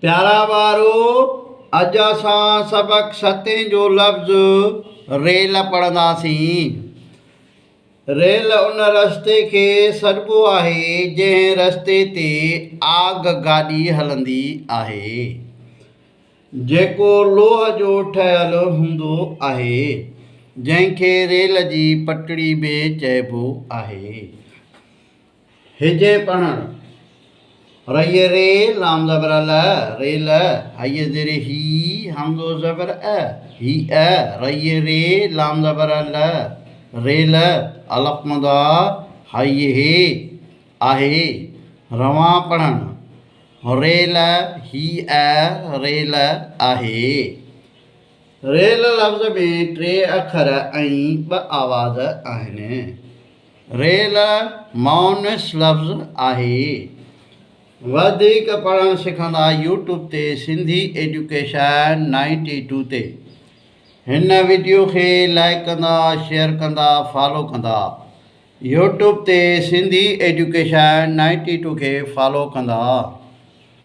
پيارا ٻارو! اڄ اسان سبق ستين جو لفظ ريل پڙهنداسين. ريل ان رستي کي سڏبو آهي، جنهن رستي تي آگ گاڏي هلندي آهي، جيڪو لوهه جو ٺهيل هوندو آهي، جنهن کي ريل جي پٽڙي به چئبو آهي. هجي پڙهڻ، رئي ري، لام زبر ل، ريل، هئي زير هي، همزو زبر ا، هي ا، رئي ري، لام زبر ل، ريل، الف مد آ، هئي هي، آهي، روان پڙهڻ، ريل، هي ا، ريل، آهي. ريل لفظ ۾ ٽي اکر ۽ ٻه آواز آهن. ريل مؤنث لفظ آهي. وڌيڪ پڙهڻ سکندا يوٽيوب تي سنڌي ايجوڪيشن نائنٽي ٽو تي. هن وڊيو کي لائيڪ ڪندا شيئر ڪندا فالو ڪندا. يوٽيوب تي سنڌي ايجوڪيشن نائنٽي ٽو کي فالو ڪندا.